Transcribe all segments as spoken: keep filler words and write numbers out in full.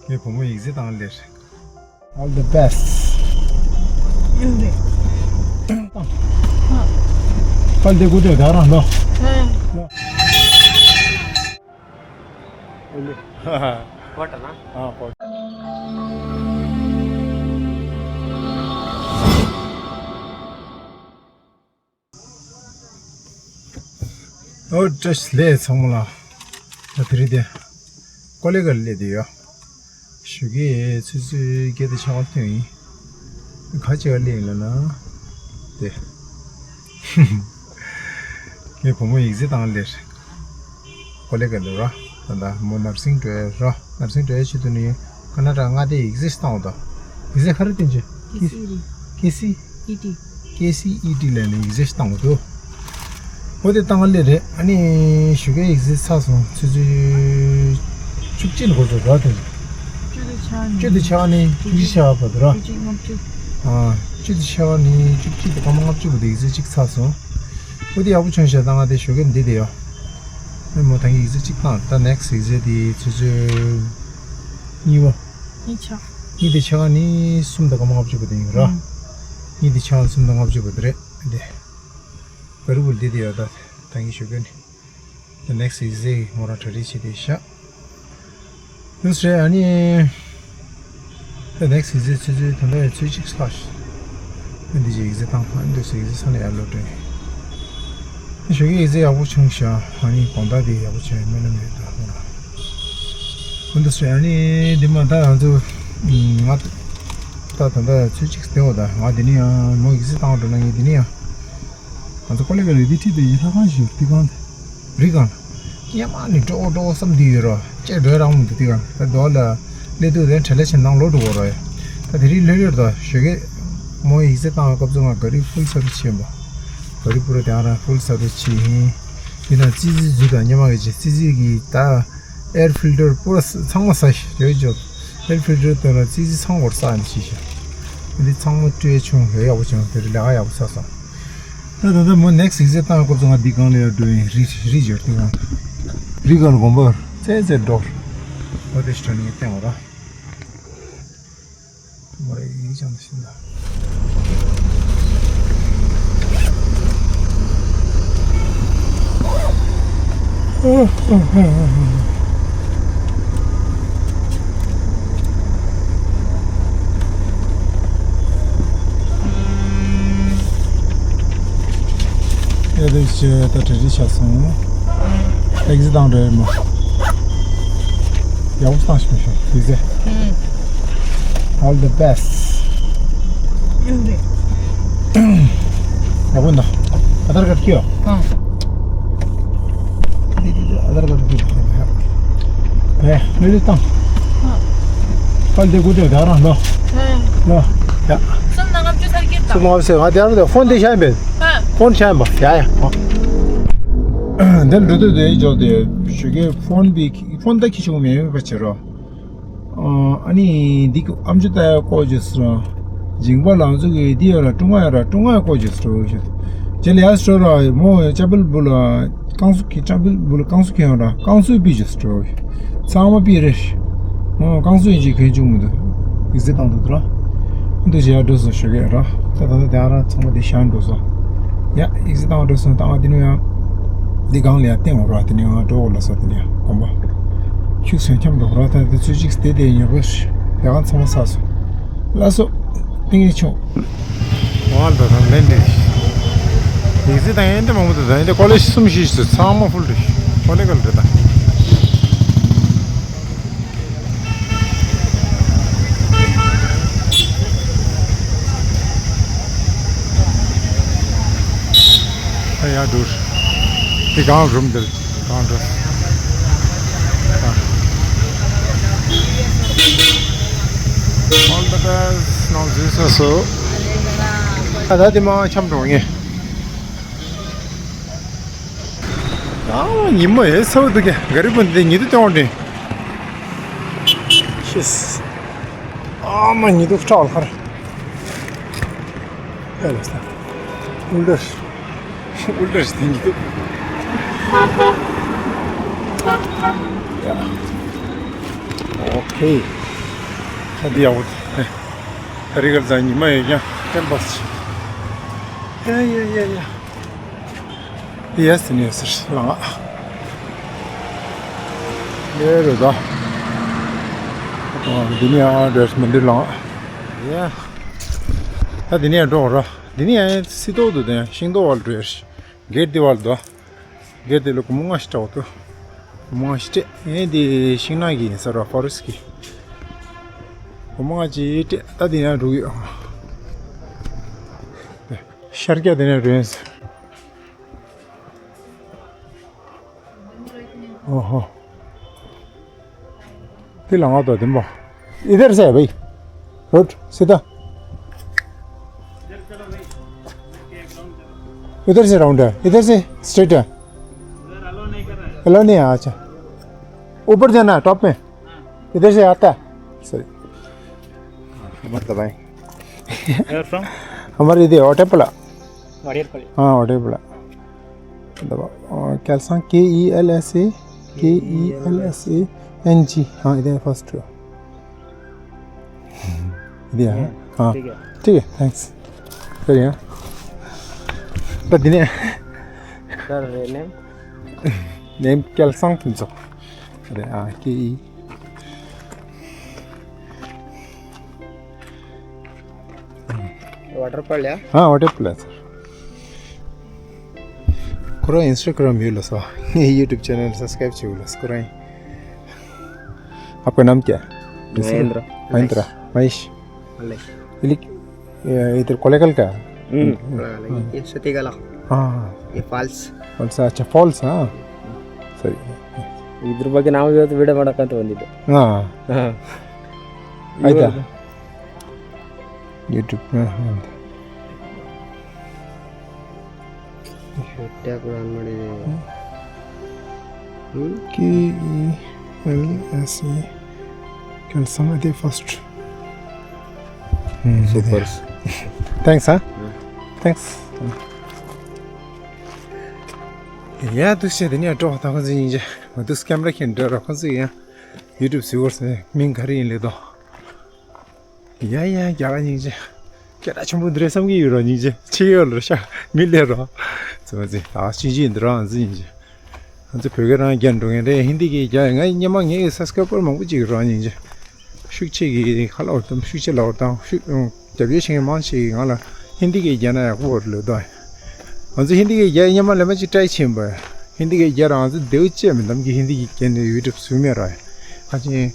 ངའི་བུ་མོ་ཡིག་ཚད་བཏང་ལེར། All the best. ཨ་ལེ་ཀུ་ཏེ་ད་རང་ལོ། ཧ་ཧ། ཨ་ལེ། ཧ་ཧ། ཨ་ཀོ། ཨོ་བཀྲ་ཤིས་བདེ་ལེགས་ཚང་མ་ལ། ད་དེ་རིང་དེ་ཀོ་ལེ་གར་སླེབས་བསྡད་ཡོད། ཞོགས་ཀས་ཆུ་ཚོད་བརྒྱད་དང་ཕྱེད་ཀ་ཐོན་ཡིན། ག་ཅི་ག་སླེབས་ཡིན་ལབ་ན། དེ་ངའི་བུ་མོ་ཡིག་ཚད་བཏང་སླེབས། ཀོ་ལེ་གར་ལ་ར། ད་ལྟ་མོ་ནར་སིང་འགྲོ་ཡ་ར། ནར་སིང་འགྲོ་ཡ་ཆེད་དུ་ནི་ཁ་ན་ཌ་མངའ་སྡེའི་ཡིག་ཚད་ཞིག་བཏང་བ་དང་། ཡིག་ཚད་ག་རེ་སྟོན་ཅི། ཀེ་སི་ཨི་ཊི། ཀེ་སི་ཨི་ཊི། ཀེ་སི་ཨི་ཊི་ལབ་ནས་ཡིག་ཚད་ཞིག་བཏང་བ་འདུག་འོ་དེ་བཏང་ག་སླེབས་རེད། ཨ་ནི་ཞོགས་ཀས་ཡིག་ཚད་ཚར་སོང་། ཆུ་ཚོད་བཅུ་གཅིག་ལ་འགོ་ཚུགས་ར་དེ། བཅུ་དང་ཕྱེད་ཀ་ནས། བཅུ་དང་ཕྱེད་ཀ་ནས་བཅུ་གཅིག་ཕྱེད་ཀ་བར་དུ་ར། བཅུ་གཅིག་ལྔ་བཅུ། ཨ། བཅུ་དང་ཕྱེད་ཀ་ནས་བཅུ་གཅིག་དང་སྐར་མ་ལྔ་བཅུ་བར་དུ་ཡིག་ཚད་གཅིག་ཚར་སོང་། འོ་དེ་ཡག་པོ་བྱུང་ཤག་ད་ང་དེ་ཞོགས་ཀས་འདི་དེ་ཡོད། ཨ་ནི་མོ་ད་གིན་ཡིག་ཚད་གཅིག་བཏང་། ད་ནེག་སི་ཊི་ཡིག་ཚད་དེ་ཆུ་ཚོད་གཉིས་པ། གཉིས་ཆག་གཉིས་དང་ཕྱེད་ཀ་ནས་གསུམ་དང་སྐར་མ་ལྔ་བཅུ་བར་དུ་ཡིན་ར། ཨང་། གཉིས་དང་ཕྱེད་ཀ་ནས་གསུམ་དང་ལྔ་བཅུ་བར་དུ་རེད། འདི་ག་རི་བུལ་འདི་དེ་ཡོད། ད་ད་གིན་ཞོགས་ཀས་ནི། The next exit མོ་རང་གྲ་སྒྲིག་བྱེད་དེ་ཤག་འདུག་སེ་རེད། ཨ་ནི། The next exit ཆུ་ཚོད་ད་ལྟ་ཡང་ཚོད་གཅིག་ལྷག་ཤག་འདི་ཅིག་ཡིག་ཚད་བཏང་། ཨ་འདུག་སེ་ཡིག་ཚད་ཚང་ནས་ཡར་ལོག་འགྲོ་ཡིན། ཞོགས་ཀས་ཡིག་ཚད་ཡག་པོ་བྱུང་ཤག་ཨ་ནི་དགོང་དག་དེ་ཡག་པོ་བྱུང་ཡོད། སྨོན་ལམ་ཡོད་ད་ཁོ་རང་། འདུག་སེ་ཨ་ནི་འདི་མ་ད་ང་ཚོ་ང་ད་ད་ལྟ་ཚོད་གཅིག་སྟེང་འོ། ད་ང་འདི་ནས་ཡང་མོ་ཡིག་ཚད་བཏང་འགྲོ་ན་ངས་འདི་ནས་ཡང་། ང་ཚོ་ཀོ་ལེ་ག་རི་དེ་ཁྲིད་དེ་ཡིན་ལྷ་ཁང་ཞིག་ཡོད། དེ་གང་དེ་རི་སྒང་ལ། སྔོན་མ་ནི་འགྲོ་འགྲོ་བསམ་དུས་ཡོད་རོ། ཅེས་འགྲོ་རང་མི་འདུག་དེ་གང་ད་རྡོ་ལ་སླེབས་དུས་དེ་བྲེལ་ལེ་ཆེ་ནང་ལོག་འགྲོ་གོ་རོ་ཡ། ད་དེ་རིང་ལྷོད་ལྷོད་དོ། ཞོགས་ཀས་མོ་ཡིག་ཚད་བཏང་བའི་སྐབས་སུ་ང་ག་རི་ཧྥུལ་སར་བིས་བྱས་པ། ག་རི་པུ་ར་དེ་རང་ཧྥུལ་སར་བིས་བྱས་ཡིན། དེ་ན་ཙི་ཙི་འཛུལ་དང་སྔོན་མ་གི་ཅི་ཙི་ཙི་གི་ད། ཨེར་ཕིལ་ཊར་པུ་ར་ཚང་མ་ཟ་ཞིག་རེད་ཅོ། ཨེར་ཕིལ་ཊར་དོན་ལ་ཙི་ཙི་ཚང་མ་བོར་ས་ནས་ཕྱིན་ཤག་འདི་ཚང་མ་སྤྲོད་བྱུང་། ཡག་པོ་བྱུང་། དེ་རིང་ལས་ཀ་ཡག་པོ་ཚར་སོང་། ད་ད་ལྟ་མོ་ནེག་སི་ཊི་ཡིག་ཚད་བཏང་སྐབས་སུ་ང་འདི་སྒང་ལ་ཡར་འགྲོ་ཡིན། རི་རི་འབྱོར་དེ་གང་། རི་སྒང་ལ་དགོན་པར་རྩེ་རྩེ་འགྲོ། འོ་དེ་ཞིག་འགྲོ་ནས་བསྟན་འོ་ར། མོ་རེ་ཡིག་ཅང་དུ་ཕྱིན་ད། ཡ་དེ་ཆེ་ད་གྲ་སྒྲིག་བྱས་སོང་། ཨེག་ཟིཊ་དང་འདྲ་མོ། ཡག་པོ་བཏང་ཞིག་མི་ཤོར་དུས་ཚེ། All the best. ཡག་པོ་འདུག་ཨ་དར་ཀར་ཁྱེར་ཡོང་། ཨ་དར་ཀར་ཁྱེར་ཡོང་། ཨེ་མི་ལི་བཏང་། པལ་དེ་དགུ་དེ་ད་རང་ལོ། ལོ། ཡ། སུམ་ལྔ་བཅུ་ཚར་གྱི་རེད་ད། སུམ་ལྔ་བཅུ་ང་དེ་རང་དེ་ཕོན་དེ་ཤ་ཡིན་པས། ཕོན་ཤ་ཡིན་པ། ཡ་ཡ། འདིར་འགྲོ་དུས་དེ་འཇོག་དེ་ཞུ་གི་ཕོན་བི་ཕོན་ད་ཁྱི་ཆུང་མེད་པ་བྱེད་རོགས། ཨ་ནི་འདི་ཨམ་ཅོག་ལྟ་ཡག་བཀོག་བྱས་སོང་། མཇིང་པ་ལང་ཚོ་གི་འདི་ཡོད་ལ་ཀྲུང་ཨ་ཡོད་ལ་ཀྲུང་ཨ་བཀོག་བྱས་སོང་། རྗེས་ལ་ཡར་སོང་ར་མོ་ཅ་པལ་བུ་ལ་རྐང་སུ་ཁྱེར་ཅ་པལ་བུ་ལ་རྐང་སུ་ཁྱེར་ཡོང་ར་རྐང་སུ་པི་བྱས་སོང་། ཚང་མ་པི་རེད། ཨོ་རྐང་སུ་ཡིན་གཅིག་གོན་བཅུག་མི་འདུག་ཡིག་ཚད་བཏང་འདུག་ར། འདུག་བྱས་ཡར་འགྲོ་སོང་ཞུ་གི་ར། ད་ད་ད་དེ་ཨ་ར་ཚང་མ་དེ་ཤར་འགྲོ་སོང་། ཡ་ཡིག་ཚད་བཏང་འགྲོ་སོང་། ད་ང་དེ་ནས་ཡང་འདི་སྒང་ལ་ཡར་བསྟན་འོང་ར། དེ་ནས་ང་འགྲོ་འོང་ལ་སོ་དེ་ནས་ཡང་དགོན་པ། ཁྱུག་སོང་འཁྱམས་འགྲོ་ར། ད་དེ་ཚོད་ཅིག་དེ་དེ་ཉོ་གི་ཡ་གང་ཚང་མ་ཚར་སོང་། ལགས་སོ། ཏིང་ངེ་ཆུང་། ང་ལ་ད་ལན་འདི། ཡིག་ཚད་དང་ཡན་ཏེ་མང་པོ་འདུག་ད་ཡན་ཏེ་ཀོ་ལེ་ཇི་གསུམ་བཞི་ཞིག་ཚང་མ་ཕུལ་རེད། ཀོ་ལེ་ག་ལ་རེད་ད། ད་ཡར་འགྲོ། འདི་གང་རུམ་འདིར་གང་འགྲོ། All the best. ནང་འཛུལ་ས་སོ། ད་ད་དེ་མ་འཁྱམས་འགྲོ་ངེས། ཨ་མ་ཉི་མ་ཡོད་ཚ་བོ་འདུག་ག་ག་རི་བུ་འདི་ཉི་དུ་སྟོན་འདྲི། ཤིས། ཨ་མ་ཉི་དུ་ཁྲག་ལྷར། ཨེ་ལ་ས། ཨུལ་ལྡར། ཨུལ་ལྡར་ཞིག་ཉི་དུ། ཡ། ཨོ་ཁེ། ད་འདི་ཡག་པོ་འདུག་ད་རི་གར་ཚང་ཉི་མ་ཡོད་ཀྱང་ཏེམ་པོ་ཅི། ཡ་ཡ་ཡ་ཡ། ཡེ་སི་ནེ་སི་ལང་ཨ། ཡེ་རེད་ད། ཨ་འདི་ནས་ཨ་འདྲེས་མི་འདི་ལང་ཨ། ཡ། ད་འདི་ནས་འགྲོ་ར། འདི་ནས་ཨ་སི་ཏོག་ཏུ་དེ་ཤིང་ཏོག་བར་འགྲོ་ཡ་ཤི། གེ་ཏི་བར་དུ། གེ་ཏི་ལ་སྒོར་མོ་ལྔ་ཞིག་སྤྲད་འདུག་སྒོར་མོ་ལྔ་ཞིག་སྤྲད། ཨེ་འདི་ཤིང་ནགས་ཀྱི་ཡིན་ས་ར། ཕོ་རེ་སི་ཊི་ཀྱི། སྒོར་མོ་ལྔ་ཅིག་སྤྲད། ད་འདི་ནས་འགྲོ་གི་ཡོད། ཤར་རྒྱག་དེ་ནས་རེད། ཨོ་ཧོ། དེ་ལ་ང་དོ་དེ་མོ། इधर से है भाई। रोड सीधा। इधर से राउंड है, इधर से स्ट्रेट है। अलाउ नहीं है, अच्छा। ऊपर जाना है, टॉप में। इधर से आता है। सही। मतलब है। Where from? हमारे इधर ओटेपला। वडेरपल्ली। हाँ, वडेरपल्ली। दबा। और कैलसांग, के E L S A, K E L S A N G. हाँ, इधर फर्स्ट। इधर है। हाँ। ठीक है। ठीक है, थैंक्स। सर, यहाँ। तो दिने। Sir, name? नेम कैलसांग तुम सब। अरे, हाँ, के ई। वाटरफॉल या? हाँ, वाटरफॉल है सर। ཁོ་རང་ཨིན་སི་ཊ་གྷ་རམ་ཡོད་ལ་སོ། ངའི་ཡུ་ཊུབ་ཆེ་ནལ་སབ་སི་ཀ་རའིབ་བྱེད་དགོས་ལ་སོ་ཁོ་རང་། आपका नाम क्या है? महेंद्र। महेंद्र। महेश। मलेश। इलिक-, ये इधर कोलेकल का? हम्म। ये सतीगला। हाँ। ये फॉल्स। फॉल्स, अच्छा, फॉल्स, हाँ। सही। ಇದ್ರ ಬಗ್ಗೆ ನಾವು ಇವತ್ತು ವಿಡಿಯೋ ಮಾಡಕ್ಕಂತ ಬಂದಿದ್ದು. ಹಾಂ. ಹಾಂ. ಆಯ್ತಾ? YouTube. ಹಾಂ, ಹಾಂ. ಟ್ಯಾಗ್ ರನ್ ಮಾಡಿದೆ. ಹ್ಮ್. K E L S E. ಕೆಲಸ ಅದೇ ಫಸ್ಟ್. ಹ್ಮ್, ಸೂಪರ್. ಥ್ಯಾಂಕ್ಸ್, ಹಾಂ? ಹ್ಮ್. ಥ್ಯಾಂಕ್ಸ್. ཡ་འདུག་སེ་དེ་ནས་འགྲོ་ད་ཁོང་ཚོ་སྙིང་རྗེ། འདུག་སེ་ཀེམ་ར་ཁྱེར་འགྲོ་ར། ཁོང་ཚོ་ཡང་ཡུ་ཊུབ་བཟོས་ཡོད་ཟེར། མིང་ག་རེ་ཡིན་ལབ་དོ། ཡ་ཡ་རྒྱ་གར་སྙིང་རྗེ། སྐད་གྲགས་ཆེན་པོ་འདི་རེད་བསམ་གྱི་ཡོད་ར། སྙིང་རྗེ་ཆེ་ཡོད་ལ་ཤ་མི་ལས་ར། ཚོ་ཚེ་ད་སྙིང་རྗེ་འདི་ར། ང་ཚོ་སྙིང་རྗེ། ང་ཚོ་བོད་སྐད་རང་རྒྱག་འགྲོ་མཁན་རེད། ཧིན་དི་སྐད་རྒྱག་ང་སྔོན་མ་ངའི་སབ་སི་ཀ་རའི་བར་མང་པོ་ཅིག་ར། སྙིང་རྗེ། ཤུགས་ཆེ་གི་ཁ་ལོ་དང་ཤུགས་ཆེ་ལོ་དང་ཤུགས་རྒྱབ་ཡོད་ཆེ་མང་ཆེ་གི་ང་ལ་ཧིན་དི་སྐད་རྒྱག་ན་ཡག་པོ་རེད་ལབ་དོ། ང་ཚོ་ཧིན་དི་སྐད་རྒྱག་སྔོན་མ་ལས་མ་ཅིག་ཊའི་ཆེན་པོ། ཧིན་དི་སྐད་རྒྱག་རང་ཚོ་དེའུ་ཅེ་མི་འདམ་གི་ཧིན་དི་སྐད་རྒྱག་ནས་ཡུ་ཊུབ་བཟོས་མེད་ར། ཁ་ཆེན་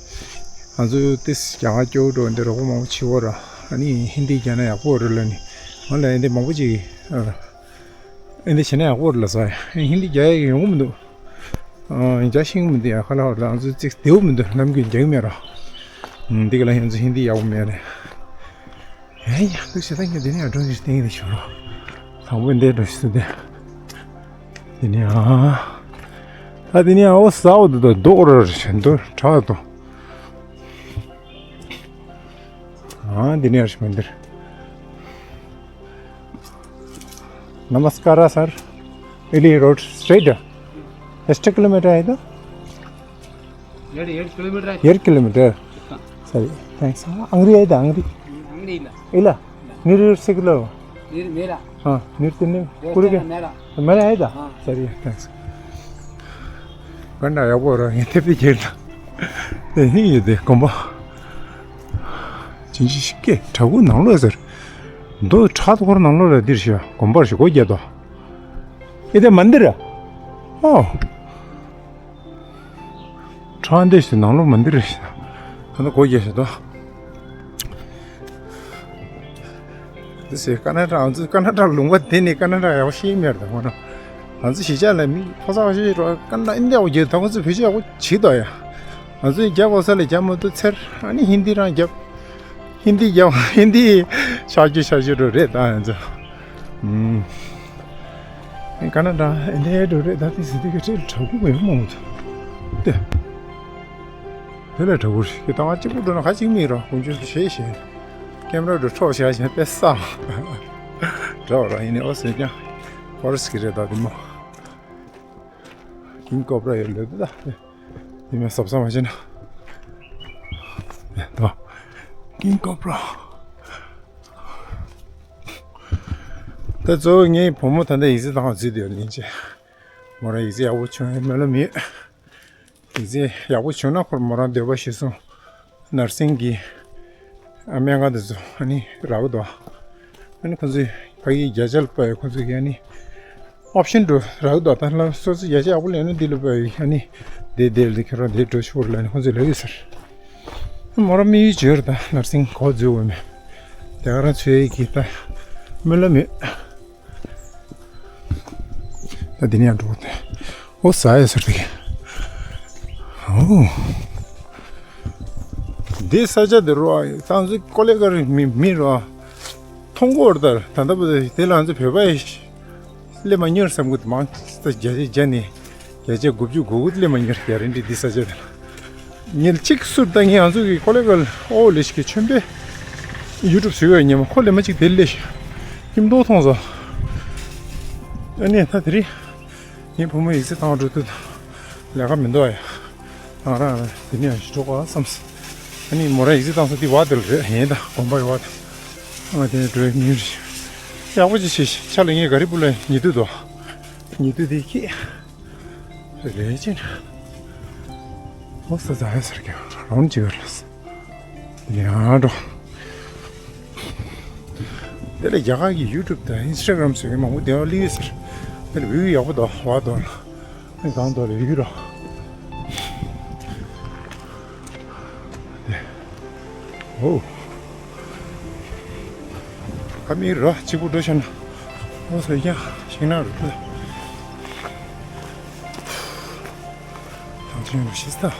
ང་ཚོ་ཏིས་རྒྱ་གར་སྐྱོ་འགྲོ་འདི་རོགས་པ་མང་པོ་ཆེ་བོ་ར། ཨ་ནི་ཧིན་དི་རྒྱག་ན་ཡག་པོ་རེད་ལབ་ནི་ང་ལ་ཨེ་འདི་མང་པོ་ཅིག་ཨེ་འདི་བྱས་ན་ཡག་པོ་རེད་ལབ་སོང་། ཧིན་དི་རྒྱག་ཡག་ཡོང་གི་མི་འདུག་ཨ། རྒྱ་ཤེས་ཀྱི་མི་འདུག་ཡ། ཁ་ལ་ཧོར་ལ་ང་ཚོའི་ཚིག་དེའུ་མི་འདུག་ནམ་རྒྱུན་རྒྱག་གི་མེད་རོ། འདི་ག་ལ་ང་ཚོ་ཧིན་དི་ཡག་པོ་མེད་རེད། ཡ་ཡ། འདུག་བྱེད་ད་ངས་འདི་ནས་ཡང་འགྲོ་ཞིག་སྟེང་གི་ཞོར་རོ། དང་པོ་འདི་འགྲོ་ཞིག་སུ་དེ། འདི་ནས་ཨ། ད་འདི་ནས་ཨ་འོ་ཟ་འོ་དུ་དོ་རྡོ་ར་ར་ཞེ་འདུག་དྲག་འདུག་ཨ་འདི་ནས་ཨ་ཞིག་མི་འདིར། नमस्कार सर। इली रोड स्ट्रेट है। ಎಷ್ಟು ಕಿಲೋಮೀಟರ್ ಆಯ್ತು? डेढ़ डेढ़ किलोमीटर है। डेढ़ किलोमीटर। हाँ। ಸರಿ, ಥ್ಯಾಂಕ್ಸ್. ಅಂಗಡಿ ಆಯ್ತಾ? ಅಂಗಡಿ? ಅಂಗಡಿ ಇಲ್ಲ. ಇಲ್ಲ. ನೀರು ಸಿಗ್ಲೋ? ನೀರು ಮೇಲ. ಹಾಂ, ನೀರು ತಿನ್ನಿ. ದೇವಸ್ಥಾನ ಕುಡಿಗೆ. ಮೇಲ. ಮೇಲೆ ಆಯ್ತಾ? ಹಾಂ. ಸರಿ, ಥ್ಯಾಂಕ್ಸ್. ಗಂಡ ཡག་པོ་ར་ངས་ཐེབས་ཏེ་ཁྱེར་ད། དེ་ནི་ཡོད་དེ་དགོན་པ། ཅིན་ཅི་ཤི་ཀེ་བྲག་ཕུག་ནང་ལོགས་ཟེར། མདོ་བྲག་ཐོག་ནང་ལོགས་ལ་འདིར་ཤི་དགོན་པར་ཤི་སྒོ་རྒྱབ་དོ། ཨེ་དེ་མན་དིར་ར། ཨོ། བྲག་འདི་ཤི་ནང་ལོགས་མན་དིར་ར་ཤི། ད་ནི་སྒོ་རྒྱབ་ཤི་དོ། འདི་སེ་ཀ་ན་ཌ། ང་ཚོ་ཀ་ན་ཌ་ལུང་པ་དེ་ནི་ཀ་ན་ཌ་ཡག་པོ་ཤེས་མེད་དང་ཁོ་ན། ང་ཚོ་གཞིས་ཆགས་ལ་མི་ཕོ་གསར་ཤེས་རོགས་ཀ་ན་ཌ་ཨིན་ཌི་ཡ་ཡག་པོ་རྒྱུ་དང་ཁོ་ཚོ་བེད་སྤྱོད་ཡག་པོ་བྱེད་དོ་ཡ། ང་ཚོས་རྒྱབ་འོ་ས་ལ་རྒྱབ་མ་ཐུབ་ཚེར་ཨ་ནི་ཧིན་དི་རང་རྒྱབ། ཧིན་དི་རྒྱབ་ཧིན་དི་ཆག་རྒྱུ་ཆག་རྒྱུ་རོ་རེད་ད་ང་ཚོ། ཨུམ། ཀ་ན་ཌ་ཨེ་འདྲ་འགྲོ་རེད་ད། དེ་སི་དེ་ག་ཁྲེལ་དྲག་པོ་མེད་མང་དུ། དེ། དེ་ལས་དྲག་པོ་རེད་ཀྱི་ད་ང་གཅིག་པུ་འགྲོ་ན་ཁ་གཅིག་མིན་རོ་དཀོན་མཆོག་ཞེས་ཞེས། ཀེམ་ར་འགྲོ་འཕྲོག་བྱ་བྱ་དཔེ་བསམ། འགྲོ་རོ་ཡིན་ནི་ཨོ་སེ་ཀྱང་ཕོ་རེ་སི་ཊི་གི་རེད་ད་དེ་མོ། ཀིང་ཀོབ་ར་ཡོད་ལོས་ད། ཡིན་ན་གཟབ་གཟབ་མ་བྱས་ན། ད། King Cobra། ད་གཙོ་བོ་ངའི་བུ་མོ་ད་ལྟ་ཡིག་ཚད་བཏང་བ་བརྩིས་བསྡད་ཡོད་ལན་ཅེ། མོ་རང་ཡིག་ཚད་ཡག་པོ་བྱུང་ཡོད་སྨོན་ལམ་ཡོད། ཡིག་ཚད་ཡག་པོ་བྱུང་ན་ཁོར་མོ་རང་འདོད་པ་གཞིར་བཟུང་ནར་སིང་གི་སྨན་ཁང་དེ་ཚོ་ཨ་ནི་རག་གི་འདུག་ཨ་ནི་ཁོ་ཚོས་ཕ་གིའི་བརྒྱ་ཆ་ལ་དཔག་ཡོད། ཁོ་ཚོས་ཀྱིས་ཨ་ནི་ཨོབ་ཤན་འགྲོ་རག་གི་འདུག་ད་ལ་སོ་སོ་བརྒྱ་ཆ་ཡག་པོ་ལེན་ན་འདི་ལ་དཔག་ཡོད། ཨ་ནི་དེ་དེ་ལ་ཁྱེད་རང་དེ་འགྲོ་ཆོག་ལ་ནི་ཁོ་ཚོས་ལབ་ཡོད་ཟེར། མོ་རང་དམིགས་ཡུལ་བརྗོད་རེད། ད་ནར་སིང་གོ་འཛུལ་འོས་མེད། དེ་ག་རང་ཚོའི་གི་ད་སྨོན་ལམ་ཡོད། ད་འདི་ནས་ཡང་འགྲོ་དགོས་ཏེ། ཨོ་ཟ་ཡ་ཟེར་དེ། ཨོ། འདི་ས་ཆ་འདི་རུ་ཨ་ད་ང་ཚོ་ཀོ་ལེ་གར་མི་མི་རུ་ཨ་མཐོང་གོ་ར། ད་ད་ལྟ་བུ་དེ་ལ་ང་ཚོ་བོད་པ་ཡི་སླེབས་མ་མྱོང་བསམ་གི་འདུག་མང་ས་བརྒྱ་ཆ་བརྒྱ་ནས་བརྒྱ་ཆ་དགུ་བཅུ་གོ་དགུ་སླེབས་མ་མྱོང་རྒྱ་རིན་འདི་འདི་ས་ཆ་དེ་ལ། ཉིན་གཅིག་སུར་ད་ངས་ང་ཚོ་གི་ཀོ་ལེ་གལ་ཨོ་ལེ་ཞིག་གི་ཆོན་པོའི་ཡུ་ཊུབ་བཟོས་ཡོད་ཉི་མ་ཁོ་ལེ་མ་གཅིག་དེ་ལེ་ཤི་ཀིམ་ཏོ་མཐོང་སོང་། ཨ་ནི་ད་དེ་རིང་ངའི་བུ་མོ་ཡིག་ཚད་བཏང་འགྲོ་དུས་ལས་ཀ་མི་འདུག་ཨ་ཡ། ང་རང་དེ་ནས་ཡང་ཞིག་འགྲོ་དགོས་བསམས། ཨ་ནི་མོ་རང་ཡིག་ཚད་བཏང་ས་དེ་བ་དེ་ལ་རེད། ཡིན་ད་དགོན་པ་གི་བ་དེ། ང་དེ་ནས་འགྲོ་ཡི་མི་རེད། ཡག་པོ་ཅིག་བྱེད་ཤིག་ཆ་ལ་ངས་ག་རེ་སྤུ་ལ་ཉེ་དུས་དོ། ཉེ་དུས་དེ་ཁྱེད། རེད་ཅེ་ན། ཨོ་ས་ཟ་ཡ་ཟེར་གྱི་རོན་ཅིག་ཡོད་ལ། ཡང་འགྲོ། དེ་ལ་རྒྱ་གར་གྱི་ཡུ་ཊུབ་དང་ཨིན་སི་ཊ་གྷ་རམ་སོགས་ཀྱི་མང་པོ་དེ་བ་ལི་ཡོད་ཟེར། དེ་ལ་བིའུ་ཡག་པོ་འདུག་བ་འདུག་ལ། ཨེ་གང་འདུག་ལ་ཡུ་རོ། ཨོ། ཁ་མིག་རོ་གཅིག་པུ་འགྲོ་ཤོར་ན། ཨོ་སོ་ཡ་ཤིང་ནགས་རུ་ཕུལ། ཐང་ཆེན་རུ་ཤི་སྟ།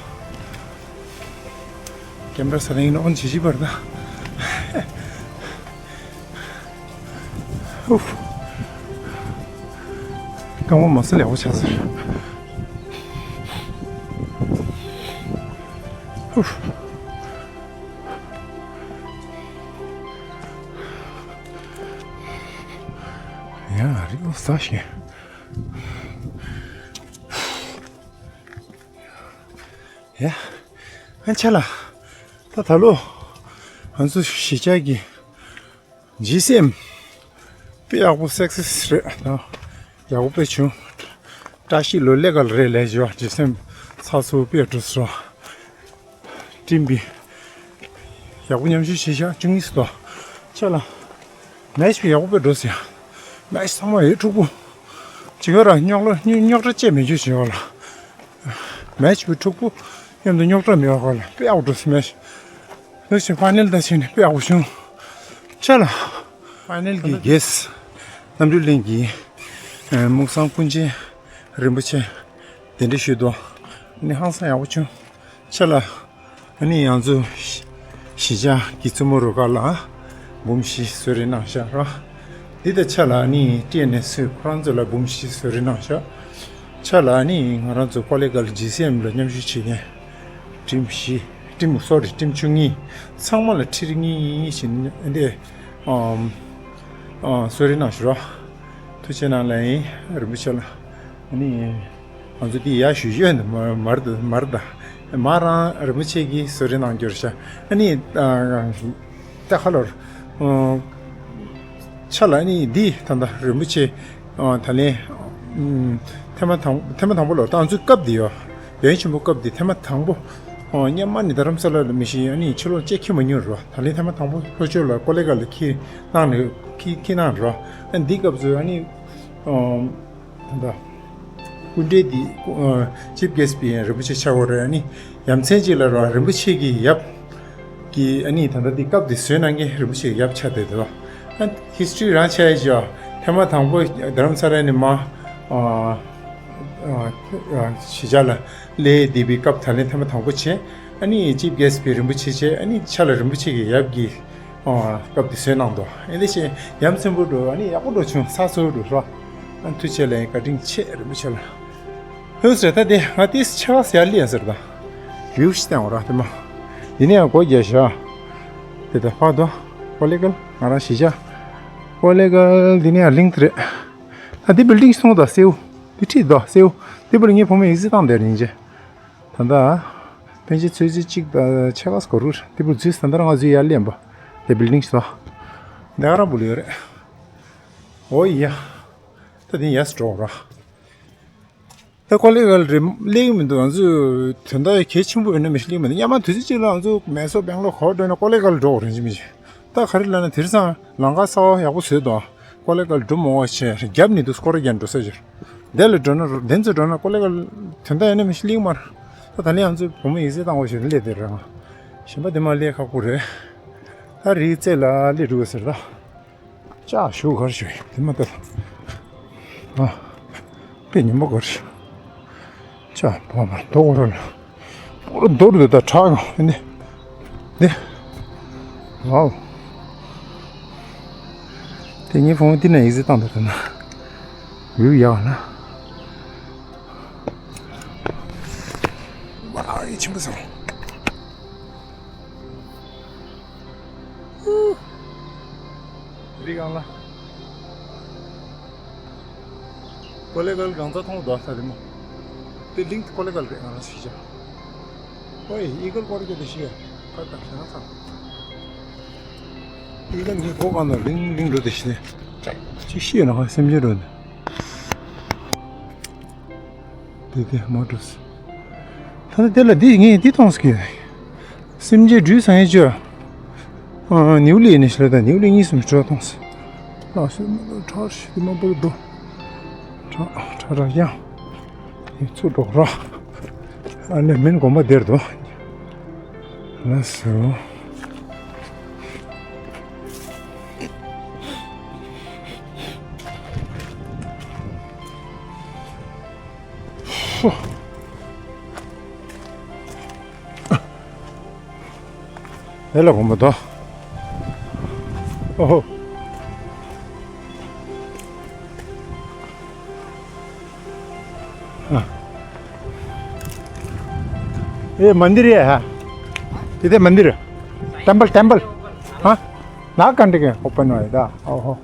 ཀེམ་ར་ས་ལེང་ནོ་ཨོན་ཇི་ཇི་བར་ད། ཨུབ། རྐང་པ་མ་སེ་ལེགས་པོ་ཆགས་ཟེར། ཨུབ། ཡ་རི་བོ་ས་ཞིག་ཡ། ཨ་ཆ་ལ། ད་ད་ལོ། ང་ཚོ་གཞིས་ཆགས་ཀྱི་ཇི་སི་ཨེམ། དཔེ་ཡག་པོ་སག་སེ་སི་རེད་ད། ཡག་པོ་དཔེ་བྱུང་། བཀྲ་ཤིས་ལོ་ལེགས་ག་ལ་རེད་ལས་བྱོས། ཇི་སི་ཨེམ་ཚགས་ཚུད་དཔེ་འགྲོ་སོང་། ཀྲིམ་པི། ཡག་པོ་མཉམ་ཞུགས་བྱས་ཤག་བཅུ་གཉིས་སུ་དོ། ཆ་ལ། མེ་ཆི་པི་ཡག་པོ་དཔེ་འགྲོ་སོང་ཡ། མེ་ཆི་ཚང་མ་ཡོད་འཁྲུག་པོ། ཅི་ག་ར་རྙོག་ལ་རྙོག་དྲ་བཅས་མེད་རྒྱུ་བྱེད་བ་ལ། མེ་ཆི་པི་འཁྲུག་པོ། མཉམ་དུ་རྙོག་དྲ་མེད་བ་ག་ལ་དཔེ་ཡག་པོ་འགྲོ་སོང་མེ་ཆི། ནུ་ཆེ་ཕ་ནེལ་ད་ཕྱིན་ནས་དཔེ་ཡག་པོ་བྱུང་། ཆ་ལ། ཕ་ནེལ་གྱི་གེ་སི། གནམ་གྲུ་གླིང་གི་ཨ་མུག་སང་ཀུན་མཁྱེན་རིན་པོ་ཆེ་གདན་འདྲེན་ཞུས་འདུག་ནི་ཧང་སང་ཡག་པོ་བྱུང་། ཆ་ལ། ཨ་ནི་ང་ཚོ་གཞིས་ཆགས་ཀྱི་བཙུན་མོ་རུ་ཁག་ལ་འབུམ་བཞི་གསོལ་རས་གནང་བཞག་ར། འདི་ལྟར་ཆ་ལ་ཨ་ནི་ལྟས་ནས་སུས་ཁོ་རང་ཚོ་ལ་འབུམ་བཞི་གསོལ་རས་གནང་བཞག་ཆ་ལ་ཨ་ནི་ང་རང་ཚོ་ཀོ་ལེ་གལ་ཇི་སི་ཨེམ་ལ་མཉམ་ཞུགས་བྱེད་མཁན་ཊིམ་བཞི། ཊིམ་སོ་རི་ཊིམ་བཅུ་གཉིས་ཚང་མ་ལ་ཁྲི་གཉིས་བཞིན་འདི་ཨམ་ཨ་གསོལ་རས་གནང་ཞུ་ར། ཐུགས་རྗེ་གནང་ལ་ཡིན་རིན་པོ་ཆེ་ལ། ཨ་ནི། ང་ཚོ་འདི་ཡར་ཞུ་ཞོད་འདི་མར་མར་དུ་མར་དང་མ་རང་རིན་པོ་ཆེ་གིས་གསོལ་རས་གནང་རྒྱུར་ཤ། ཨ་ནི་ད་ཁ་ལོར་ཆ་ལ་ཨ་ནི་འདི་ད་ལྟ་རིན་པོ་ཆེ་ད་ལན་ཐེངས་མ་དང་ཐེངས་མ་དང་པོ་ལོ་ད་ང་ཚོའི་སྐབས་འདི་ཡོ་བན་ཆེན་པོ་སྐབས་འདི་ཐེངས་མ་དང་པོ་སྔོན་མ་ནི་རྡ་རམ་ས་ལ་ལ་མི་ཤེས་ཨ་ནི་ཕྱི་ལོགས་ཅེ་ཁྱི་མ་ཉུང་རོ། ད་ལན་ཐེངས་མ་དང་པོ་ལྷོ་ཕྱོགས་ལ་ཀོ་ལེ་ག་ལ་ཁྱི་གནང་ནས་ཁྱི་ཁྱི་གནང་རོ། ཨ་འདི་སྐབས་སུ་ཨ་ནི། ད་ལྟ་སྐུ་འདྲ་འདི་ཅིབ་གེ་སི་པི་ཡན་རིན་པོ་ཆེ་ཆགས་པ་རེད། ཨ་ནི་ཡ་མཚན་ཅིག་ལ་ར་རིན་པོ་ཆེ་གི་ཡབ་ཀྱི་ཨ་ནི་ད་ལྟ་འདི་སྐབས་འདི་བཟོས་གནང་མཁན་རིན་པོ་ཆེ་གི་ཡབ་ཆགས་བསྡད་འདུག་ཨ་ཧི་སི་ཊོ་རི་རང་ཆགས་ཡ་ཅིག་ཐེངས་མ་དང་པོ་རྡ་རམ་ས་ལ་ནས་མ་གཞིས་ཆགས་ལ་སླེབས་བསྡད་པའི་སྐབས་ད་ལན་ཐེངས་མ་དང་པོ་བྱས། ཨ་ནི་ཅིབ་གེ་སི་པི་རིན་པོ་ཆེ་བྱས། ཨ་ནི་ཆ་ལ་རིན་པོ་ཆེ་གི་ཡབ་ཀྱི་སྐབས་དེ་བཟོས་གནང་འདུག་ཨེ་འདི་ཞེས་ཡ་མཚན་པོ་འགྲོ། ཨ་ནི་ཡག་པོ་འགྲོ་བྱུང་ས་སོ་འགྲོ་རོ། ཨ་ཐུགས་རྗེ་ལ་བཀའ་དྲིན་ཆེ་རིན་པོ་ཆེ་ལ། ཧུ་ཟེར་ད་དེ་ང་ཏིས་ཆེ་བ་ཟེར་ལི་ཡ་ཟེར་ད། བིའུ་ཞིག་བསྟན་འོ་ར་དེ་མ། འདི་ནས་ཡང་སྒོ་རྒྱག་ཤག་དེ་ད་ཕ་དོ། ཀོ་ལེ་གལ་ང་རང་གཞིས་ཆགས། ཀོ་ལེ་གལ་འདི་ནས་ཡང་གླིང་དེ་རེད། ད་འདི་བིལ་ཌིང་སོང་ད་སེའུ། འདི་ཁྲིད་དོ་སེའུ། འདི་བར་ངའི་བུ་མོ་ཡིག་རྩིས་བཏང་བསྡད་རིང་ཅེ། ད་ལྟ་པཎ་ཆེན་ཚོད་ཚོད་གཅིག་དང་ཕྱེད་ཀ་སྐོར་རུ་དེ་བུ་འཛུལ་ད་ལྟ་ང་འཛུལ་ཡར་སླེབས་པ། དེ་བིལ་ཌིང་ཞིག་འདུག་དེ་ག་རང་བུ་ལ་ཡོད་རེད། ཨོ་ཡ། ད་དེ་ཡར་འགྲོ་ར། ད་ཀོ་ལེ་གལ་རེད་སླེབས་ཀྱི་མི་འདུག་ང་ཚོས་དོན་དག་གལ་ཆེན་པོ་ཡོད་ན་མི་ཤེས་སླེབས་མི་འདུག་སྔོན་མ་དུས་ཚོད་གཅིག་ལ་ང་ཚོ་མེ་སོ་སྦེང་ལོར་གོ་འགྲོ་ན་ཀོ་ལེ་གལ་འགྲོ་དགོས་རེད་ཅི་མི་ཤེས། ད་ག་རེ་ལབ་ན་དེང་སང་ལམ་ཁ་གསར་པ་ཡག་པོ་བཟོས་འདུག་ཀོ་ལེ་གལ་འགྲོ་མི་དགོས་བྱས་རྒྱབ་ནས་འདུག་སྐོར་ར་རྒྱག་འགྲོ་ས་ཅིག་དེ་ལ་འགྲོ་ན་དེ་ཚོ་འགྲོ་ན་ཀོ་ལེ་གལ་དོན་དག་ཡོད་ན་མི་ཤེས་སླེབས་མ་རེད། ད་ད་ལན་ང་ཚོ་བུ་མོ་ཡིག་ཚད་བཏང་དགོས་ཞེས་སླེབས་དེ་རེད། ང་གཞན་པ་དེ་མ་སླེབས་ཁག་པོ་རེད། ད་རིའི་རྩེ་ལ་སླེབས་འགྲོ་ཟེར་ད། ཅག་ཞུ་གར་ཞུ་ཡིན་དེ་མ་ལྟ། ཨ། དཔེ་ཉིན་མོ་གར་ཞུ། ཅག་བ་མར་རྡོ་གོ་རོ་ལ། གོ་རོ་རྡོ་རུ་ད་ཁྲག་གོ་འདི། འདི། ཝའོ། དེ་ངའི་ཕོན་འདི་ན་ཡིག་ཚད་བཏང་འདུག་ད་ན། ཡུ་ཡག་ན། ཝའོ་ཡི་ཆེན་པོ་སོང་། རི་སྒང་ལ། ཀོ་ལེ་གལ་གང་ཚ་མཐོང་དོ་ས་རི་མོ། དེ་གླིང་ཀོ་ལེ་གལ་རེད་ང་རང་ཤི་ཆ། ཨོའི་ཨི་གལ་ཀོ་ལེ་གལ་དེ་ཤི་ཡ། ཁ་ཁ་ཤ་ན་ཚ། ཨི་གལ་ངའི་གོ་གང་དུ་གླིང་གླིང་འགྲོ་དེ་ཤི་ནས། ཅི་ཤི་ཡ་ན་ཁ་སེམས་ཅན་འགྲོ་ནས། དེ་དེ་མ་འགྲོ་སི། ད་ནི་དེ་ལ་འདི་ངས་འདི་མཐོང་སི་གི། སེམས་ཅན་སྦྲུལ་ཟ་ཡས་ཅོ། ཨ་ནིའུ་ལི་ནི་ཤི་ལ་ད་ནིའུ་ལི་གཉིས་སུ་མི་འགྲོ་མཐོང་སི། ལགས་སོ་མ་འགྲོ་ཁྲར་ཤི་དེ་མ་པོ་འགྲོ། ཁྲ་ཁྲ་ཁྲ་ཡང་། ཡིག་ཚུགས་འགྲོ་ར། ཨ་ནི་མིན་དགོན་པ་དེར་འདུག་ལགས་སོ། དེ་ལ་གོམ་པ་དོ། ཨོ་ཧོ། ཨ། ये मंदिर ये है। इधर मंदिर है। Temple, temple. हाँ? ना कंटे के ओपन हुआ है दा। ओहो।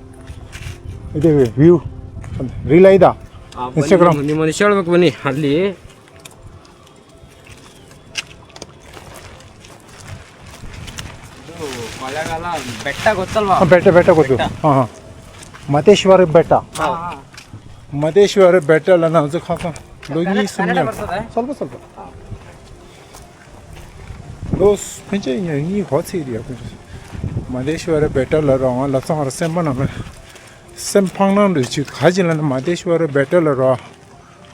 इधर व्यू। रील आई दा। ཨ། Instagram། ནི་མོ་ནི་ཤར་བག་པ་ནི་ཧ་ལི། މަލާގަލާ ބެއްޓަ ގޮތަލްވާ. ބެއްޓަ، ބެއްޓަ ގޮތު. ބެއްޓަ. ހާ، ހާ. މަތޭޝްވަރ ބެއްޓަ. ހާ، ހާ. މަތޭޝްވަރ ބެއްޓަ ލަނާ ޒު ޚާ ޚާ. ލޯ ނީ ސުންޏާ. ސަލްބަ، ސަލްބަ. ލޯސް ފެންޗެ ނީ ހޯ ސީރިއާ. މަތޭޝްވަރ ބެއްޓަ ލަ ރޯ ލަ ސަ ހަރ ސެމް ބަނާ މެ. ސެމް ފަން ނާ ཌު ޗި ޚާ ޖި ལ་ན މަތޭޝްވަރ ބެއްޓަ ལ ރޯ.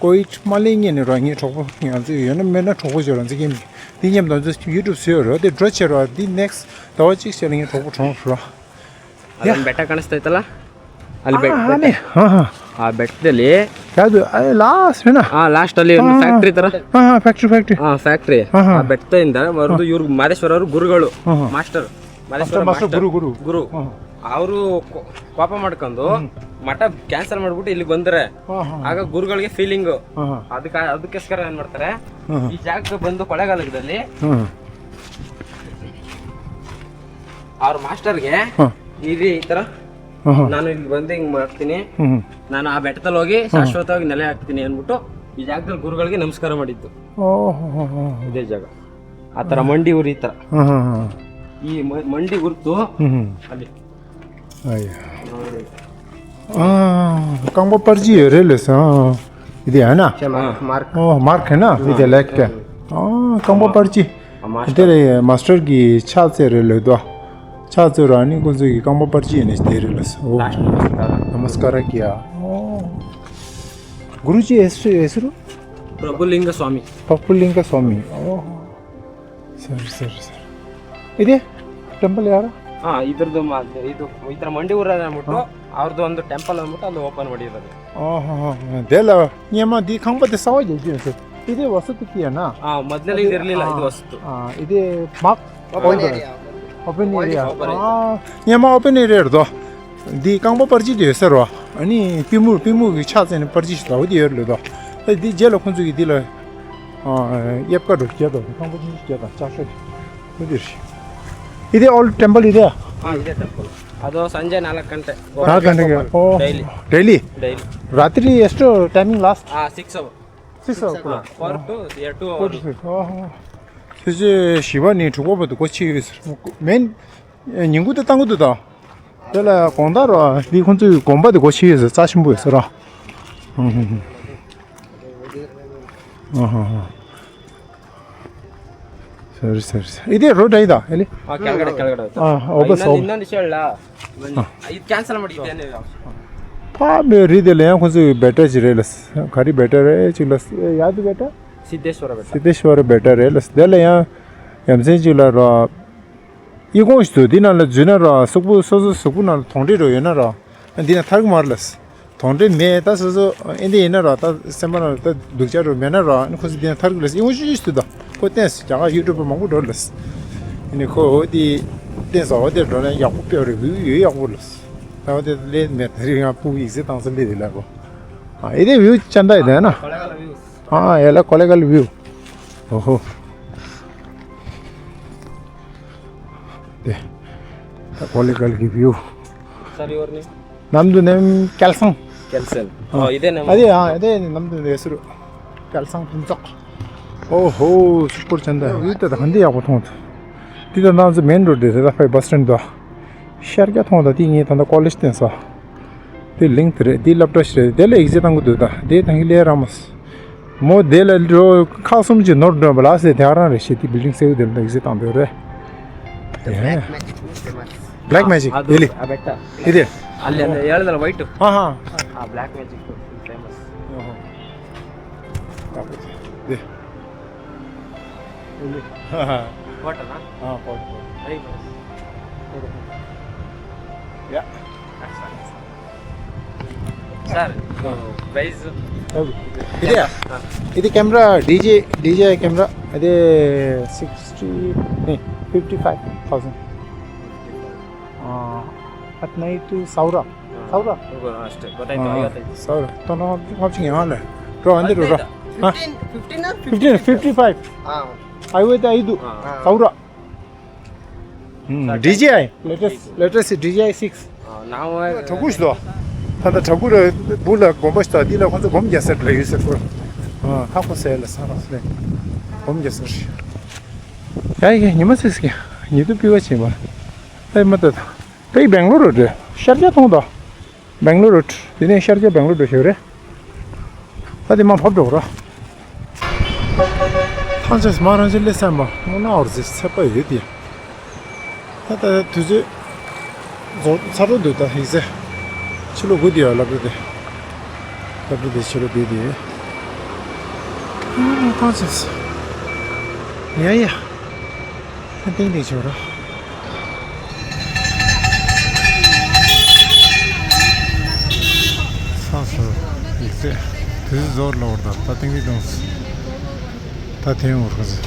ཀོ་ཝިཌ་མ་ལེན་ངེས་ནས་ར་ངའི་གྲོགས་པོ་ང་ཚོ་ཡོད་ན་མེད་ན་གྲོགས་པོ་ཅིག་ར་འཛིན་གྱི་མི་འདི་མཉམ་དུ་ང་ཚོ་ཡུ་ཊུབ་བཟོས་ཡོད་ར་དེ་འགྲོ་བྱེད་ར་འདི་ནེག་སི་ཟླ་བ་གཅིག་བྱས་ལ་ངའི་གྲོགས་པོ་གྲོངས་ར། ཡ། ཨ་ལ་བེ་ཊ་ཀ་ན་སྟེ་ཏ་ལ། ཨ་ལ་བེ་ཊ། ཨ་ནི། ཧ་ཧ། ཨ་བེ་ཊ་ལེ། ཡ་དུ་ཨ་ལ་སི་ན། ཨ་ལ་སི་ཊ་ལེ་ཧ་ཧ། ཕེག་ཊི་རི་ཏ་ར། ཧ་ཧ། ཕེག་ཊི་རི་ཕེག་ཊི་རི། ཨ་ཕེག་ཊི་རི། ཧ་ཧ། ཨ་བེ་ཊ་ཏེ་འདི་ར་བར་དུ་ཡུར་མ་རེ་ཤ་བ་ར་རུ་གུ་རུ་ག་ལོ། ཧ་ཧ། མཱ་སི་ཊར། ಮಹಾರಾಷ್ಟ್ರ ಮಾಸ್ಟರ್ ಗುರು, ಗುರು. ಗುರು. ಹಾ. ಅವರು ಕೋ-, ಕೋಪ ಮಾಡ್ಕೊಂಡು ಹ್ಮ್. ಮಠ ಕ್ಯಾನ್ಸಲ್ ಮಾಡ್ಬಿಟ್ಟು ಇಲ್ಲಿಗೆ ಬಂದ್ರೆ ಹಾ, ಹಾ, ಹಾ. ಆಗ ಗುರುಗಳಿಗೆ ಫೀಲಿಂಗು. ಹಾ, ಹಾ. ಅದಕ್ಕೆ, ಅದಕ್ಕೋಸ್ಕರ ಏನ್ ಮಾಡ್ತಾರೆ? ಹಾ, ಹಾ. ಈ ಜಾಗಕ್ಕೆ ಬಂದು ಕೊಳ್ಳೆಗಾಲದಲ್ಲಿ ಹಾ. ಅವ್ರ ಮಾಸ್ಟರ್ಗೆ ಹಾ. ಈ ರೀ-, ಈ ತರ ಹಾ, ಹಾ. ನಾನು ಇಲ್ಲಿ ಬಂದು ಹಿಂಗ್ ಮಾಡ್ತೀನಿ, ಹ್ಮ್, ಹ್ಮ್. ನಾನು ಆ ಬೆಟ್ಟದಲ್ಲಿ ಹೋಗಿ ಹಾ. ಶಾಶ್ವತವಾಗಿ ನೆಲೆ ಆಗ್ತೀನಿ ಅಂದ್ಬಿಟ್ಟು ಈ ಜಾಗದಲ್ಲಿ ಗುರುಗಳಿಗೆ ನಮಸ್ಕಾರ ಮಾಡಿದ್ದು. ಓ, ಹೋ, ಹೋ, ಹೋ. ಇದೇ ಜಾಗ. ಆ ತರ ಮಂಡಿ ಉರಿ ಈ ತರ. ಹಾ, ಹಾ, ಹಾ. ಈ ಮ-, ಮಂಡಿ ಗುರುತು ಹ್ಮ್, ಹ್ಮ್. ಅಲ್ಲಿ. ಅಯ್ಯ. ನೋಡಿ. ಆ, ಕಂಬ ಪರ್ಜಿ ರೇಲೆ ಸಾ. ಇದೆಯಾ ಅಣ್ಣ? ಛೆ, ಮಾರ್ಕ್, ಮಾರ್ಕ್. ಓ, ಮಾರ್ಕ್ ಏನಾ? ಹ್ಮ್. ಇದೆ ಲೆಕ್ಕ. ಹ್ಮ್. ಆ, ಕಂಬ ಪರ್ಜಿ. ಆ, ಮಾಸ್ಟರ್. ಇದೇ ಮಾಸ್ಟರ್ಗೆ ಛಾತ್ಸೆ ರೇಲೆ ದ್ವಾ. ಛಾತ್ಸೆ ರಾಣಿ ಕುಂಜುಗೆ ಕಂಬ ಪರ್ಜಿ ಏನೇ ಇಷ್ಟೇ ರೇಲೆ ಸಾ. ಓ. ಲಾಸ್ಟ್ ನಮಸ್ಕಾರ. ನಮಸ್ಕಾರ ಕಿಯಾ. ಓ. ಗುರುಜಿ ಹೆಸರು, ಹೆಸರು? ಪ್ರಭುಲಿಂಗ ಸ್ವಾಮಿ. ಪ್ರಭುಲಿಂಗ ಸ್ವಾಮಿ. ಓ. ಸರಿ, ಸರಿ, ಸರಿ. ಇದೆ ಟೆಂಪಲ್ ಯಾರು? ಹಾ, ಇದ್ರದ್ದು ಮಾ-, ಇದು ಈ ತರ ಮಂಡಿ ಊರ ಅಂದ್ಬಿಟ್ಟು ಹಾ. ಅವ್ರದ್ದು ಒಂದು ಟೆಂಪಲ್ ಅಂದ್ಬಿಟ್ಟು ಅಲ್ಲಿ ಓಪನ್ ಮಾಡಿರೋದು. ಓಹೋ, ಹೋ, ಹೋ. ಇದೆಲ್ಲ ನಿಮ್ಮ ದಿ ಕಂಬದ ಸವಾಜ್ ಇದೆ ಸರ್. ಇದೆ ವಸತಿ ಕಿಯನ? ಹಾ, ಮೊದಲೇ ಇದು ಇರ್ಲಿಲ್ಲ, ಹಾ. ಇದು ವಸ್ತು. ಹಾ, ಇದೆ ಮಾಕ್ open area. Open area. Open area. ಹಾ, ನಿಮ್ಮ ಓಪನ್ ಏರಿಯಾ ಇರೋದು. འདི་རྐང་པ་པར་ཅིག་དེ་ཟེར་བ། ཨ་ནི་པུས་མོ་པུས་མོ་གི་ཕྱག་འཚལ་ནས་པར་ཅིག་ཞིག་ལའོ་དེ་ཡོད་རེད་དོ། ཨ་འདི་རྗེས་ལ་ཁོང་ཚོ་གིས་འདི་ལ་ཨ་གཡབ་ཀ་འགྲོ་རྒྱ་དང་རྐང་པ་ཅིག་རྒྱ་དང་ལྕགས་ཤོག་དེ་འདི་རེད། ཨི་དེ་ཨོལ་ཊེམ་པལ་ཨི་དེ། हाँ, इधर टेम्पल। ಅದು ಸಂಜೆ ನಾಲ್ಕು ಗಂಟೆ. ನಾಲ್ಕು ಗಂಟೆಗೆ? ಓ, ಡೈಲಿ. ಡೈಲಿ? ಡೈಲಿ. ರಾತ್ರಿ ಎಷ್ಟು ಟೈಮಿಂಗ್ ಲಾಸ್ಟ್? ಆ, six hour. Six o'clock. Four to, yeah, two hours. Four to six. ཨོ་ཧོ། ཚེས་བཞི་པ་ནས་དྲུག་པ་བར་དུ་སྒོ་ཕྱེ་ཡོད་ཟེར། མེད། ཉིན་གུང་དེ་གཏང་གི་འདུག་ད། དེ་ལ་དགོང་དག་ར་འདི་ཁོང་ཚོའི་དགོན་པ་དེ་སྒོ་ཕྱེ་ཡོད་ཟེར། རྩ་ཆེན་པོ་ཡོད་ཟེར་ར། ཨ་ཧ་ཧ། ཨ་ཧ་ཧ། Sorry, sorry, sorry. इ दे रोड है दा, एले? अँ, क्यालकाटा, क्यालकाटा हो त। अँ, वापस आऊ। इन्ना, इन्ना निशाल ला। अँ। इ क्यान्सल मत इते ने। पा बे रि दे ले यहाँ कुछ बेटर जी रे लस। खरी बेटर है, चिक लस, याद बेटा? सिद्धेश्वर बेटा। सिद्धेश्वर बेटर है लस। दे ले यहाँ, यमसे जी ला रा। इ कौन स्तु, दिना ला जुना रा, सुकु, सो, सो, सुकु ना, थोंडे रो, ये ना रा। འདི་ན་ཐར་གི་མ་རེད་ལགས། དོན་འབྲས་མེད། ད་སོ་སོ་ཨེ་འདི་ཡིན་ན་ར། ད་སེམས་པ་ན་ད་སྡུག་ཅག་རུ་མེད་ན་ར། ཨ་ནི་ཁོ་ཚོ་འདི་ན་ཐར་གི་ལགས། ཡོང་ཤུ་ཤུ་ད་ཁོ་བསྟན་སོང་། རྒྱ་གར་ཡུ་ཊུབ་པ་མང་པོ་འགྲོ་ལགས། ཨ་ནི་ཁོ་འོ་དེ་བསྟན་སོང་། འོ་དེ་འགྲོ་ན་ཡག་པོ་དཔེ་རེད། བིའུ་ཡོད་ཡག་པོ་ལགས། ད་འོ་དེ་ལས་མེད། ད་རིང་ཡང་ཕྲུ་གུ་ཡིག་ཚད་བཏང་ས་ལས་རེད་ལགས་གོ། ཨ་ཨེ་དེ་བིའུ་ཅན་ད་ཡི་ད་ན། ཨ་ཨེ་ལ་ཀོ་ལེ་གལ་བིའུ། ཨོ་ཧོ། དེ། ད་ཀོ་ལེ་གལ་གི་བིའུ། सर, और नहीं? नम्दुनेम क्यालसाङ। क्यालसाङ। अँ। अँ, इदे नेम। अदे, अँ, इदे नम्दुनेम सुरु। क्यालसाङ ཕུན་ཚོགས། ཨོ་ཧོ། སུ་པར་ཅན་ད། ཡུལ་དེ་ད་ག་འདི་ཡག་པོ་མཐོང་ཐུབ། འདི་ད་ནང་ཚོ་མེན་རོ་ཌི་དེ། ད་ཕའི་བྷ་སི་སི་ཊེན་ཌི་དོ། ཤར་རྒྱག་མཐོང་ད། དེ་ངས་ད་ད་ཀོ་ལེཇ་བསྟན་སོང་། དེ་ལིང་དེ་རེད། དེ་སློབ་གྲྭ་ཞིག་རེད། དེ་ལ་ཨེག་ཛིཊ་བཏང་གི་འདུག་ད་དེ་ད་གིན་ལས་ར་མོ་སི། མོ་དེ་ལ་འགྲོ་ཁག་གསུམ་གྱི་ནོར་འདོན་པ་ལ་ཟེར། དེ་རང་རེད་ཤེས། དེ་བིལ་ཌིང་གསལ་བོ་དེ་ལ་ད་ཨེག་ཛིཊ་བཏང་འདོད་རེད། དེ་ཧེ། Black Magic. ཨ་དེ་ལི། ཨ་བེ་ཏ། དེ་དེ། ཨ་ལེ་ཨ་ལེ་ཡ་ལ་ལ་ཝའི་ཊི། ཨ་ཧ། ཨ་བྷེ་ལེག་མེ་ཇིག་ཕེ་མ་སི། ཨ་ཧ། དེ། Water, huh? Ah, pot, pot. Very nice. Pot, pot. Yeah. Sir, so price? Okay. இது இது கேமரா டிஜே டிஜே கேமரா அது சிக்ஸ்டி नहीं फिफ्टी फ़ाइव थाउजेंड. हाँ, इतना ही तो सौरा. हाँ, सौरा. रुको, हाँ, स्टेप बताइए तो. हाँ, आएगा तो. सौरा. तो ना, आप चिंगे हाँ ले. रो, अंदर रो. हाँ? फिफ्टीन, फिफ्टीन ना? Fifteen, fifty five. हाँ. आई हुए थे, आई दू. हाँ. सौरा. हाँ, डी जे आई. लेटेस्ट, लेटेस्ट डी जे आई सिक्स. हाँ, नाउ है. ठगुस दो. था तो ठगुर बुला गोम्बस था, दिला कौन सा गोम जैसे ले, इसे को. हाँ, था को सेल सारा से. गोम जैसे. 야་ཡིན་ཉི་མ་ཚིགས་ཀྱི་ཉི་དུ་པི་བ་ཆེན་པ། ཨེ་མ་ཏད། པའི་སྦེང་ལོར་རེད། ཤར་རྒྱག་མཐོང་དོ། སྦེང་ལོར་རེད། དེ་ནས་ཤར་རྒྱག་སྦེང་ལོར་འགྲོ་ཤེས་རེད། ད་དེ་མ་ཕབ་འགྲོ་ར། ཐང་ཆེས་མ་རང་ཆེ་ལེ་སེམས་པ་སྔོ་ན་འོར་ཟེར་ཚད་པ་ཡོད་དེ། ད་ད་དུས་ཚོད་རྫོགས་ཚར་འགྲོ་འདུག་ད་ཡིག་ཚད། ཕྱི་ལོ་དགུ་དེ་ཡོད་ལབ་རེད་དེ། ལབ་རེད་དེ་ཕྱི་ལོ་དགུ་དེ་ཡོད། ཨ་ཐང་ཆེས། ཡ་ཡ། ཏིང་ཏིང་ཆོ་ར། ས་སོ་ཡིག་ཚད་དུས་ཟོར་ལོར་ད་ད་ཏིང་ཏིང་དང་ད་ཐེངས་འུར་ཁ་ཟེ།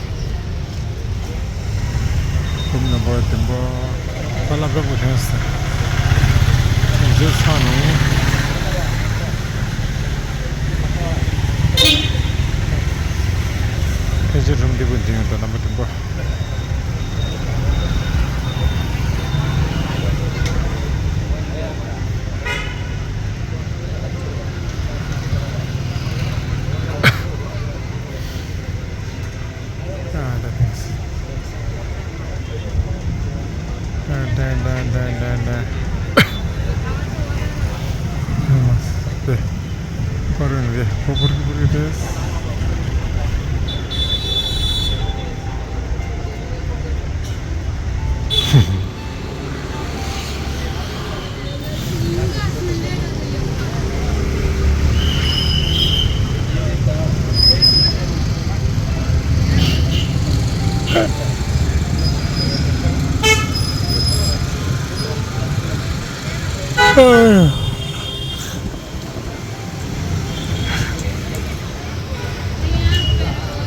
ཁོམ་ན་བ་དེན་བ་ད་ལ་བ་བུ་ཐེངས་ཟེ་ས་ནོ། ཕལ་ཆེར་རུམ་འདི་བུ་འདི་ཡོད་ད་ལམ་བ་དེན་བ།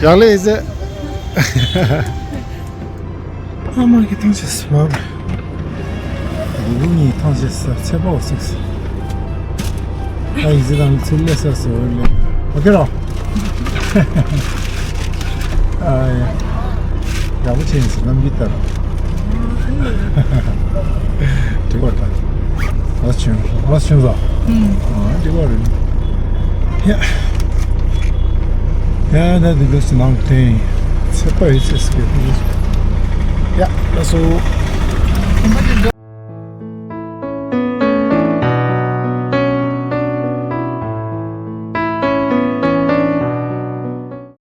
ཡང་ལེ་ཟེ། ཨ་མ་གི་ཐང་ཆེས་བབ། གུ་གུ་ནི་ཐང་ཆེས་ཚེ་པའོ་སིགས། ཨ་ཡི་ཟེ་དང་ཚུལ་ལེ་སར་སོ་ལེ། ཨོ་ཁེ་རོ། ཨ་ཡ། ཡག་པོ་ཆེ་ཡིན་ཟེར་ནམ་གྱི་ལྟར། འགྲིག་པ་འདྲ། ཨོ་ཆུན་ཨོ་ཆུན་ཟ། ཨ་འགྲིག་པ་རེད། ཡ། ཡ་ད་འདི་ལོ་སི་ནང་དེ་ཚེ་པ་ཡི་ཚེ་སི་གེ་འདི་ཡ་ལ་སོ།